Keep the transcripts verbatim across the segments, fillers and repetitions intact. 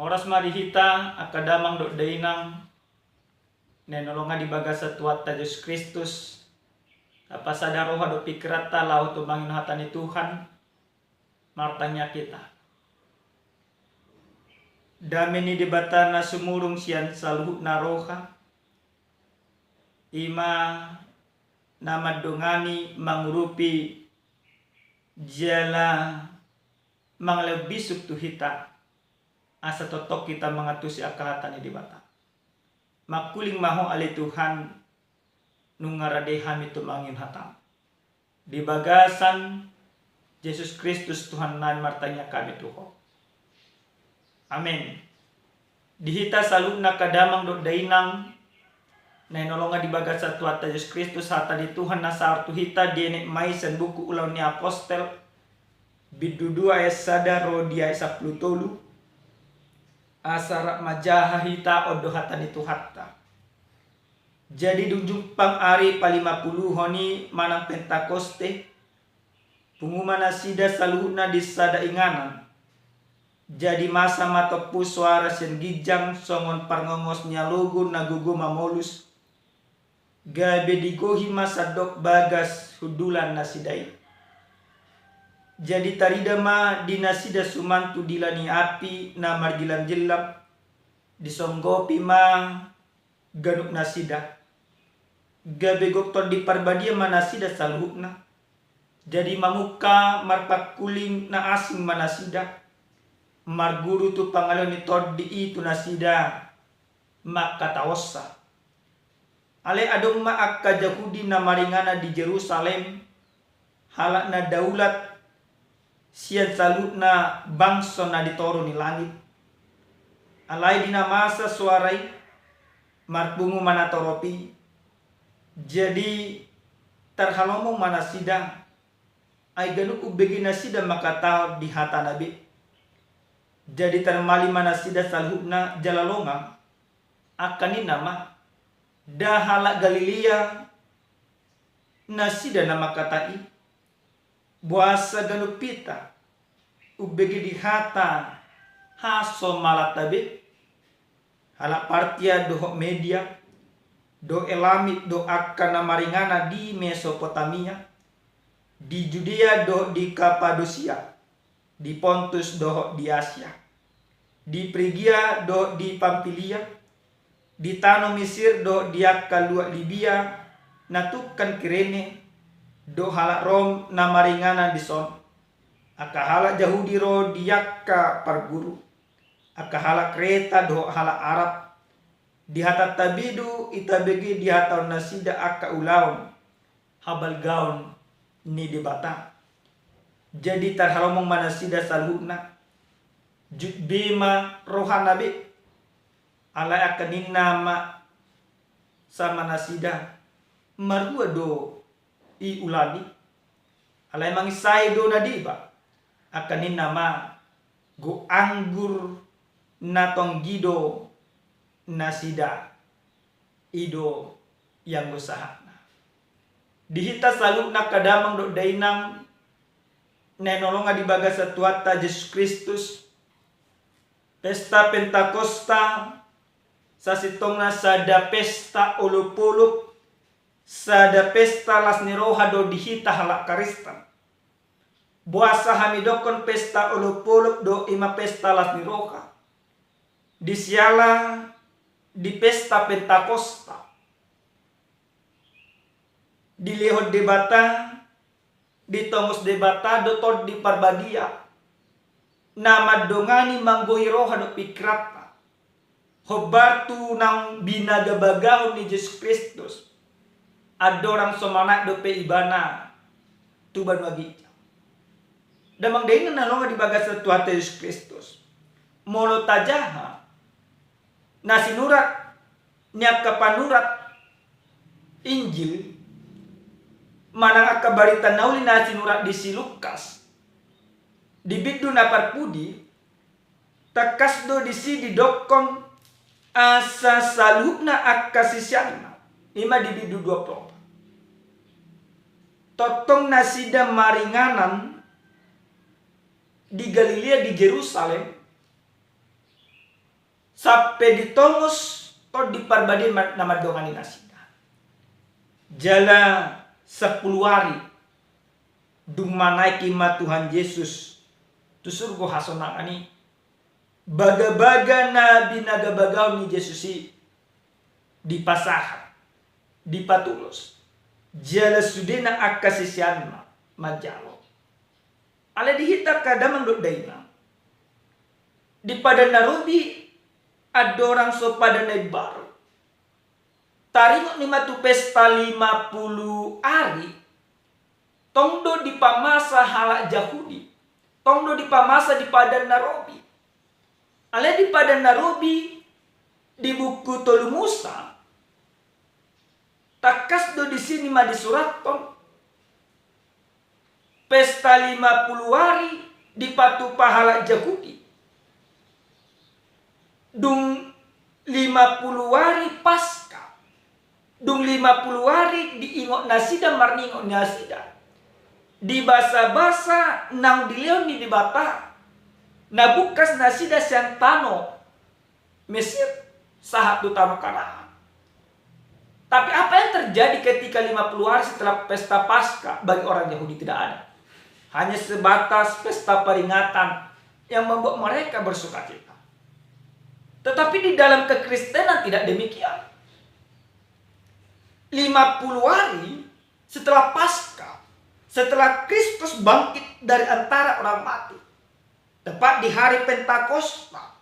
Horas ma di hita angka damang dohot dainang na hinaholongan di bagasan Tuhanta Jesus Kristus. Tapasada roha dohot pikiranta laho tumangihon hata ni Tuhan. Martangiang hita. Dame ni Debata na sumurung sian saluhutna roha, i ma na mandongani, mangurupi jala mangalehon bisuk tu hita, asa tongtong hita mangantusi angka hata ni Debata. Mangkuling ma Ho ale Tuhan, nunga rade hami tumangihon hataM. Di bagasan Jesus Kristus Tuhannami martangiang hami tu Ho. Amen. Di hita saluhutna angka damang dohot dainang na hinaholongan di bagasan Tuhanta Jesus Kristus, hata ni Tuhan na saor tu hita dienet ma i sian buku Ulaon ni Apostel, bindu dua ayat sada ro di ayat sampulu tolu. Asa rap manjaha hita, on do hata ni Tuhanta. Jadi dung jumpang ari palimapuluhon i manang Pentakoste, pungu ma nasida saluhutna di sada inganan. Jadi masa ma tompu soara sian ginjang songon parngongos ni alogo na gogo mamolus, gabe digohi ma sandok bagas hundulan nasida i. Jadi tarida ma di nasida suman tu dila ni api na marjillamjillam, disonggopi ma ganup nasida. Gabe gok Tondi Parbadia ma nasida saluhutna. Jadi mamungka marpangkuling na asing ma nasida, marguru tu pangalehon ni Tondi i tu nasida, mangkatahonsa. Alai adong ma angka Jahudi na maringanan di Jerusalem, halak na daulat sian saluhutna bangso na di toru ni langit. Alai di na masa soara i, marpungu ma natorop i. Jadi tarhalomong ma nasida, ai ganup umbege nasida mangkatahon di hatana be. Jadi tarmali ma nasida saluhutna jala longang, angka ninna ma, nda halak Galilea nasida na mangkatai? Boasa ganup hita umbege di hata hasomalanta be? Halak Partia dohot Media, dohot Elamit dohot angka na maringanan di Mesopotamia, di Judea dohot di Kapadosia, di Pontus dohot di Asia, di Prigia dohot di Pampilia, di tano Misir dohot di angka luat Libia na tungkan Kirene, dohot halak Rom na maringanan dison, angka halak Jahudi ro di angka parguru, angka halak Kreta dohot halak Arab. Di hatanta be do itabege dihatahon nasida angka ulaon habalgaon ni Debata. Jadi tarhalomong ma nasida saluhutna, jut be ma rohana be. Alai angka ninna ma sama nasida, marhua do i ulaon i? Alai manginsai do na deba. Angka ninna ma, gok anggur na tonggi do nasida. I do ianggo sahatna. Di hita saluhutna angka damang dohot dainang na hinaholongan di bagasan Tuhanta Jesus Kristus, pesta Pentakosta sasintongna sada pesta olopolop, sada pesta las ni roha do di hita halak Kristen. Boasa hami dokkon pesta olopolop do, i ma pesta las ni roha? Di siala di pesta Pentakosta dilehon Debata, ditongos Debata do Tondi Parbadia na mandongani, manggohi roha dohot pikiranta. Hombar tu naung binagabagahon ni Jesus Kristus, andorang so manaek dope Ibana tu banua ginjang. Damang dainang na hinaholongan di bagasan Tuhanta Jesus Kristus, molo tajaha na sinurat ni angka panurat Injil manang angka barita na uli na sinurat di si Lukas, di bindu na parpudi, tangkas do disi didokkon asa saluhutna angka siseanna, i ma di bindu dua pulu opat, tongtong nasida maringanan di Galilea, di Jerusalem, sampe ditongos Tondi Parbadia ma-, na mandongani nasida. Jala sampulu ari dung manaek i ma Tuhan Jesus tu surgo hasonangan i, bagabaga na binagabagahon ni Jesus i dipasahat, dipatulos. Jala sudena angka siseanna manjalo. Alai di hita angka damang dohot dainang, di Padan na Robi andorang so Padan na Imbaru, taringot ni ma tu pesta lima pulu ari, tong do dipamasa halak Jahudi, tong do dipamasa di Padan na Robi. Alai di Padan na Robi, di buku Tolu Musa, tangkas do disi ma disurathon pesta lima pulu ari dipatupa halak Jahudi. Dung lima pulu ari Paska, dung lima pulu ari diingot nasida marningot nasida di basabasa naung dilehon ni Debata, na bungkas nasida sian tano Mesir sahat tu tano Kanaan. Tapi apa yang terjadi ketika lima puluh hari setelah pesta Paskah bagi orang Yahudi? Tidak ada. Hanya sebatas pesta peringatan yang membuat mereka bersukacita. Tetapi di dalam kekristenan tidak demikian. Lima puluh hari setelah Paskah, setelah Kristus bangkit dari antara orang mati, tepat di hari Pentakosta,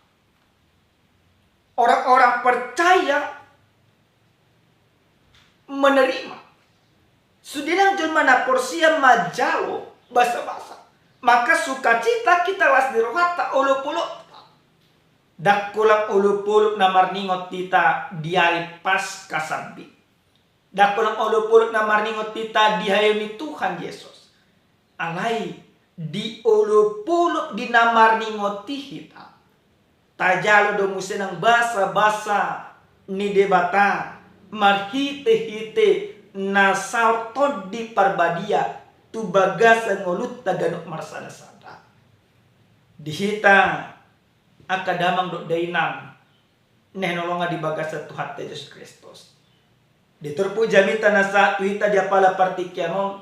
orang-orang percaya menerima. Sude nang jolma na porsea manjalo basabasa. Maka sukacita kita las ni rohanta, olopolopta. Ndang holan olopolop na marningot hita di ari Paska sambing. Ndang holan olopolop na marningot hita di hayu ni Tuhan Jesus. Alai di olopolop di na marningoti hita, tajalo do muse nang basabasa ni Debata marhitehite na saor Tondi Parbadia tu bagasan ngolunta ganup marsadasada. Di hita angka damang dohot dainang na hinaholongan di bagasan Tuhanta Jesus Kristus. Di turpuk jamita na sahat tu hita di apala partingkian on,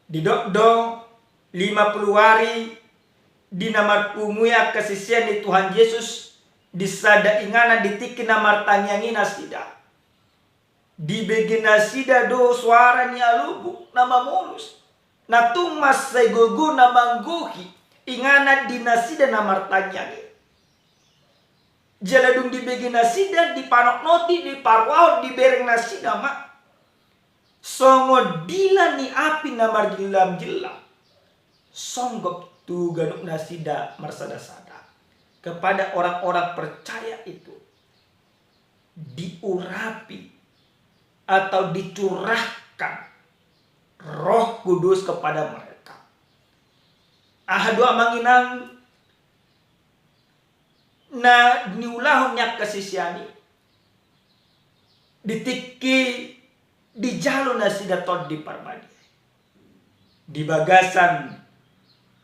didok do lima puluh ari di na marpungu i angka sisean ni Tuhan Jesus di sada inganan di tingki na martangiang i nasida. Dibege nasida do soara ni alombung na mamolus, na tung mansai gogo na manggohi inganan di nasida na martangiang i. Jala dung dibege nasida, dipanotnoti, diparuahon, dibereng nasida ma songon dila ni api na marjillamjillam. Songgop tu ganup nasida marsadasada. Kepada orang-orang percaya itu diurapi atau dicurahkan Roh Kudus kepada mereka. Aha do amang inang na niulahon ni angka sisean i di tingki dijalo nasida Tondi Parbadia? Di bagasan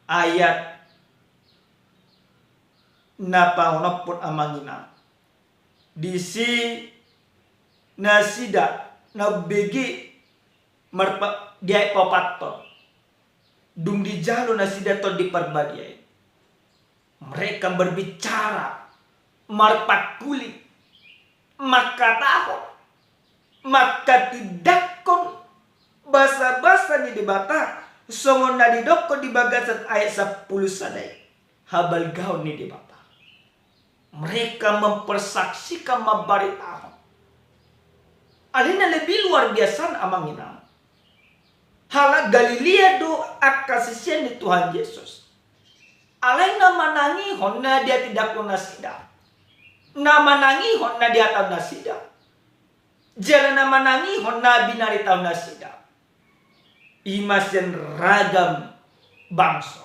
ayat na paonomhon amang inang, disi nasida na umbege marpa-, di ayat paopathon, dung dijalo nasida Tondi Parbadia i, mereka berbicara, marpangkuling, mangkatahon, mangkatindangkon basabasa ni Debata, songon na didokkon di bagasan ayat sampulu sada i, habalgaon ni Debata. Mereka mempersaksikan, mambaritahon. Alai na lebih luar biasa amang inang, halak Galilea do angka sisean ni Tuhan Jesus. Alai na manangihon na diatindangkon nasida, na manangihon na dihatahon nasida, jala na manangihon na binaritahon nasida, i ma sian ragam bangso.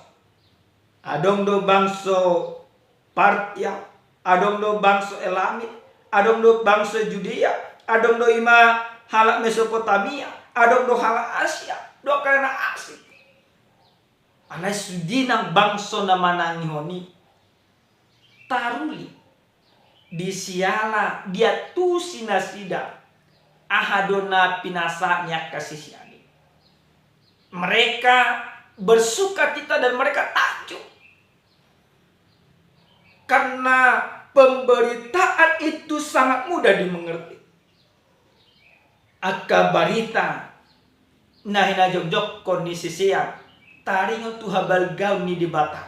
Adong do bangso Partia, adong do bangso Elamit, adong do bangso Judea, adong do i ma halak Mesopotamia, adong do halak Asia, do angka na asing. Alai sude nang bangso na manangihon i taruli, Disiala diantusi nasida aha do na pinasahat ni angka sisean i. Mereka bersukacita dan mereka takjub. Karena pemberitaan itu sangat mudah dimengerti. Angka barita na hinajongjonghon ni sisean taringot tu habalgaon ni Debata,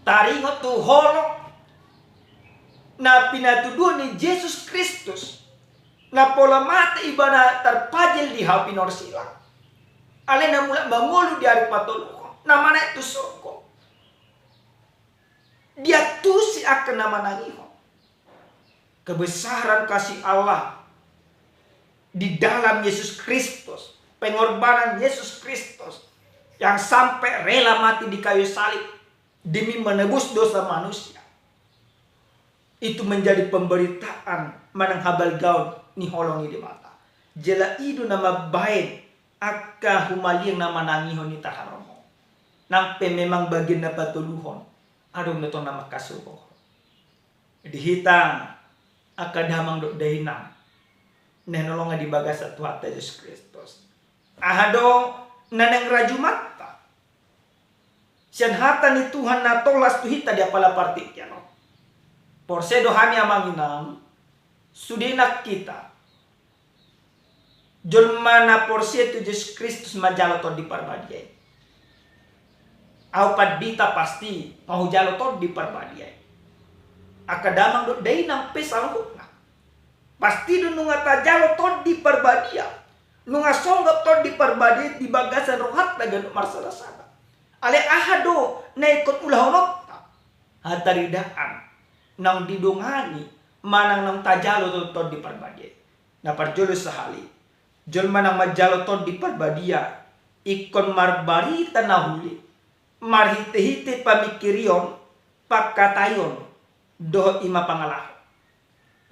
taringot tu holong na pinatuduhon ni Jesus Kristus, na pola mate ibana tarpajil di hau pinorsilang, alai na mulak mangolu di ari patoluhon, na manaek tu surgo. Diantusi angka na manangihon kebesaran kasih Allah di dalam Yesus Kristus, pengorbanan Yesus Kristus yang sampai rela mati di kayu salib demi menebus dosa manusia. Itu menjadi pemberitaan manang habalgaon ni holong ni Debata. Jala i do na mambaen angka humaliang na manangihon i tarharoro. Nang pe memang bagian na patoluhon, adong do tong na mangkasurgo. Di hita angka damang dohot dainang na hinaholongan di bagasan Tuhanta Jesus Kristus, aha do na naeng rajumanta sian hata ni Tuhan na tolhas tu hita di apala partingkian on? Porsea do hami amang inang, sude nang hita jolma na porsea tu Jesus Kristus manjalo Tondi Parbadia i. Ahu pandita pasti ma hujalo Tondi Parbadia i. Angka damang dohot dainang pe saluhutna pasti do nunga tajalo Tondi Parbadia, nunga songgop Tondi Parbadia di bagasan rohanta ganup marsadasada. Alai aha do na ingkon ulahononta? Hataridaan naung didongani manang naung tajalo do Tondi Parbadia i. Na parjolo sahali, jolma naung manjalo Tondi Parbadia ingkon marbarita na uli marhitehite pamingkirion, pangkataion dohot i ma pangalaho.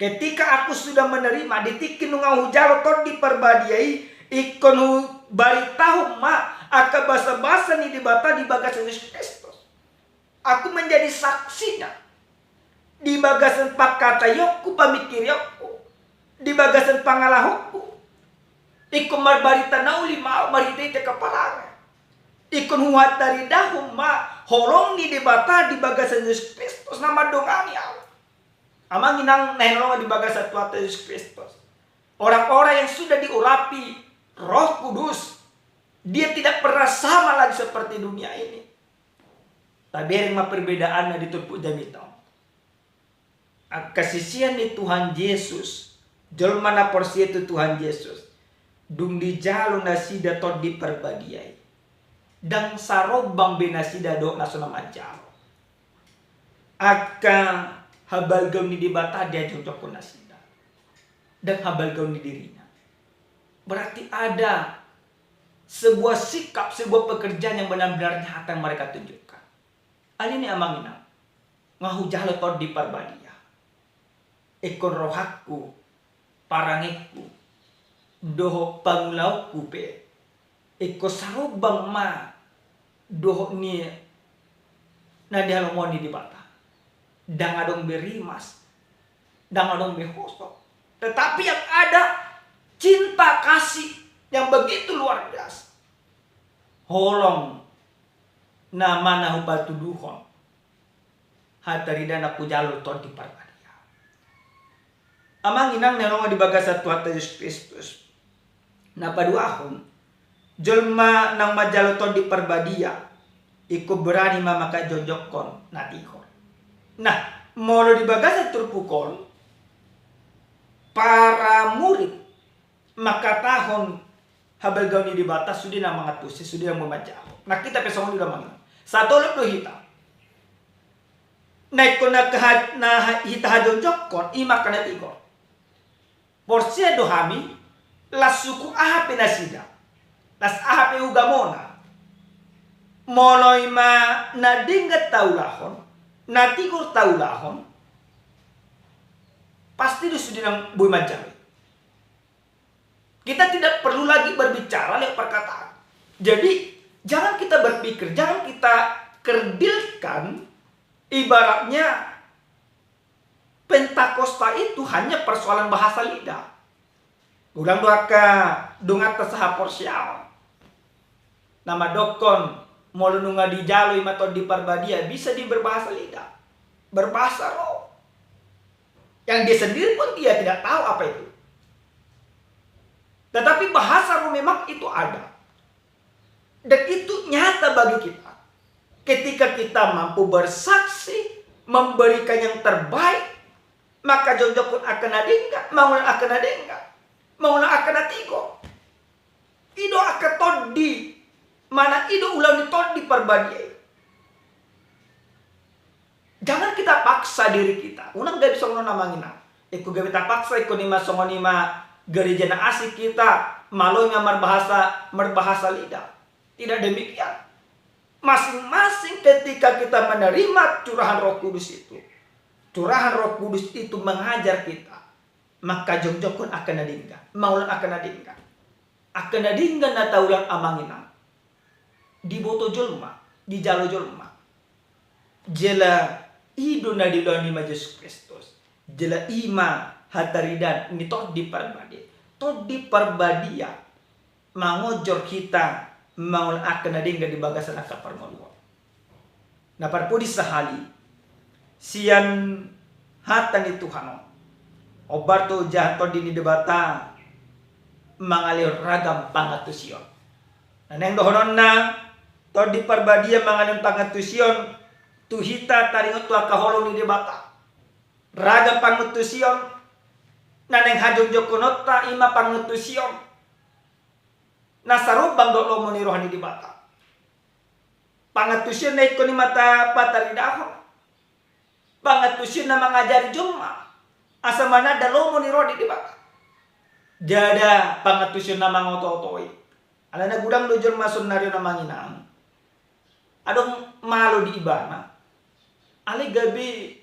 Ketika aku sudah menerima, di tingki nunga hujalo Tondi Parbadia i, ingkon hubaritahon ma angka basabasa ni Debata di bagasan Jesus Kristus. Aku menjadi saksinya di bagasan pangkataionku, pamingkirionku, di bagasan pangalahonku. Ingkon marbarita na uli ma ahu marhitehite angka parange. Ingkon huhataridahon ma holong ni Debata di bagasan Jesus Kristus na mandongani ahu. Amang inang na hinaholongan di bagasan Tuhanta Jesus Kristus, orang-orang yang sudah diurapi Roh Kudus, dia tidak pernah sama lagi seperti dunia ini. Tabereng ma perbedaanna di turpuk jamita on. Angka sisean ni Tuhan Jesus, jolma na porsea tu Tuhan Jesus, dung dijalo nasida Tondi Parbadia i, ndang sarombang be nasida dohot na so na manjalo. Angka habalgaon ni Debata diajongjonghon nasida, ndang habalgaon ni dirina. Berarti ada sebuah sikap, sebuah pekerjaan yang benar-benar nyata yang mereka tunjukkan. Alani i amang inang, nga hujalo Tondi Parbadia, ingkon rohangku, parangengku dohot pangulaonku pe ingkon sarombang ma dohot ni na dihalongoni Debata. Ndang adong be rimas, ndang adong be hosok, tetapi yang ada cinta kasih yang begitu luar biasa. Holong na mana hupatuduhon hataridaan na hujalo Tondi Parbadia. Amang inang na hinaholongan di bagasan Tuhanta Jesus Kristus, na paduahon, jolma naung manjalo Tondi Parbadia ingkon berani ma mangkajongjongkon na tigor. Nah, molo di bagasan turpuk on, para murid mangkatahon habalgaon ni Debata sude na mangantusi, sude na boi manjalo. Nang hita pe songon i do amang inang. Satolop do hita. Na ingkon na keha-, na ha-, hita hajongjongkon i ma angka na tigor. Porsea do hami, las suku aha pe nasida, las aha pe ugamona, molo i ma na denggan taulahon, na tigor taulahon, pasti do sude na boi manjalo. Kita tidak perlu lagi berbicara lewat perkataan. Jadi, jangan kita berpikir, jangan kita kerdilkan, ibaratnya Pentakosta itu hanya persoalan bahasa lidah. Ulang do angka donganta sahaporseaon na mandokkon, molo nunga dijalo i ma Tondi Parbadia, bisa dia berbahasa lidah, berbahasa roh. Yang dia sendiri pun dia tidak tahu apa itu. Tetapi bahasa roh memang itu ada. Dan itu nyata bagi kita. Ketika kita mampu bersaksi, memberikan yang terbaik, maka jongjongkon angka na denggan, mangulang angka na denggan, mangulang angka na tigor. I do angka tondi, manang i do ulaon ni Tondi Parbadia i. Jangan kita paksa diri kita. Unang gabe songon on, amang inang. Ingkon gabe tapaksa, ingkon i ma songon i ma gereja na asing hita, malo i ma marbahasa, marbahasa lidah. Tidak demikian. Masing-masing ketika kita menerima curahan Roh Kudus itu, curahan Roh Kudus itu mengajar kita mangkajongjongkon angka na denggan, maulang angka na denggan. Angka na denggan na taulang, amang inang, diboto jolma, dijalo jolma. Jala i do na diulaon i ma Jesus Kristus. Jala i ma hataridaan ni Tondi Parbadia. Tondi Parbadia mangonjor hita mangula angka na denggan di bagasan angka parngoluon. Na parpudi sahali, sian hata ni Tuhan on, ombar tu jahat Tondi ni Debata mangalehon ragam pangantusion. Na naeng dohononna, Tondi Parbadia mangalehon pangantusion tu hita taringot tu angka holong ni Debata. Ragam pangantusion na naeng hajongjongkononta i ma pangantusion na sarumbang dohot lomo ni roha ni Debata. Pangantusion na ingkon i ma tapataridahon. Pangantusion na mangajari jolma asa mananda lomo ni roha ni Debata. Jala pangantusion na mangotootoi. Alana godang do jolma saonari on, amang inang, adong malo di ibana, alai gabe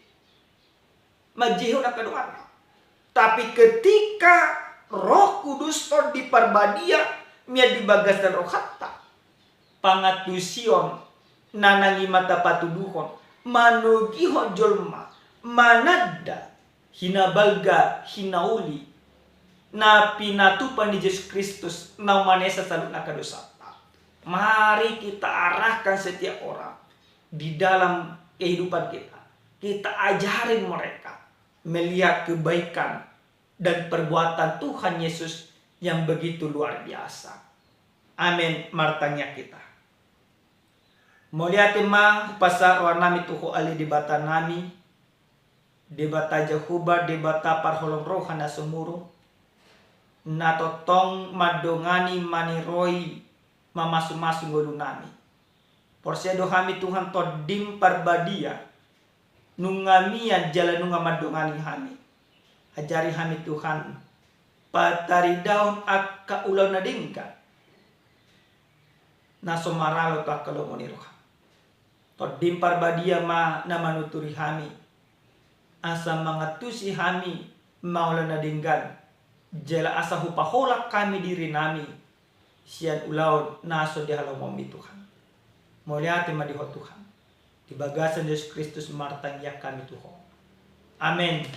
manjehehon angka donganna. Tapi ketika Roh Kudus, Tondi Parbadia mian di bagasan rohanta, pangantusion na naeng i ma tapatuduhon, manogihon jolma mananda hinabalga, hinauli na pinatupa ni Jesus Kristus naung manesa saluhutna angka dosanta. Mari kita arahkan setiap orang di dalam kehidupan kita. Kita ajarin mereka melihat kebaikan dan perbuatan Tuhan Yesus yang begitu luar biasa. Amin. Martangiang hita. Mauliate ma hupasahat rohanami tu Ho, ale Debatanami, Debata Jahowa, Debata parholong roha na sumurung, na tongtong mandongani, maniroi, mamasumasu ngolunami. Porsea do hami, Tuhan, Tondim Parbadia nunga mian jala nunga mandongani hami. Ajari hami, Tuhan, pataridahon angka ulaon na denggan na so maralo tu angka lomo ni roha. Tondim Parbadia ma na manuturi hami, asa mangantusi hami mangula na denggan, jala asa hupaholang hami dirinami sian ulaon na so dihalomomi, Tuhan. Mauliate ma di Ho, Tuhan. Di bagasan Jesus Kristus martangiang hami tu Ho. Amen.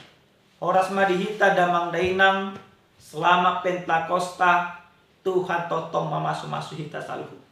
Horas ma di hita, damang dainang. Selamat Pentakosta. Tuhan tongtong mamasumasu hita saluhut.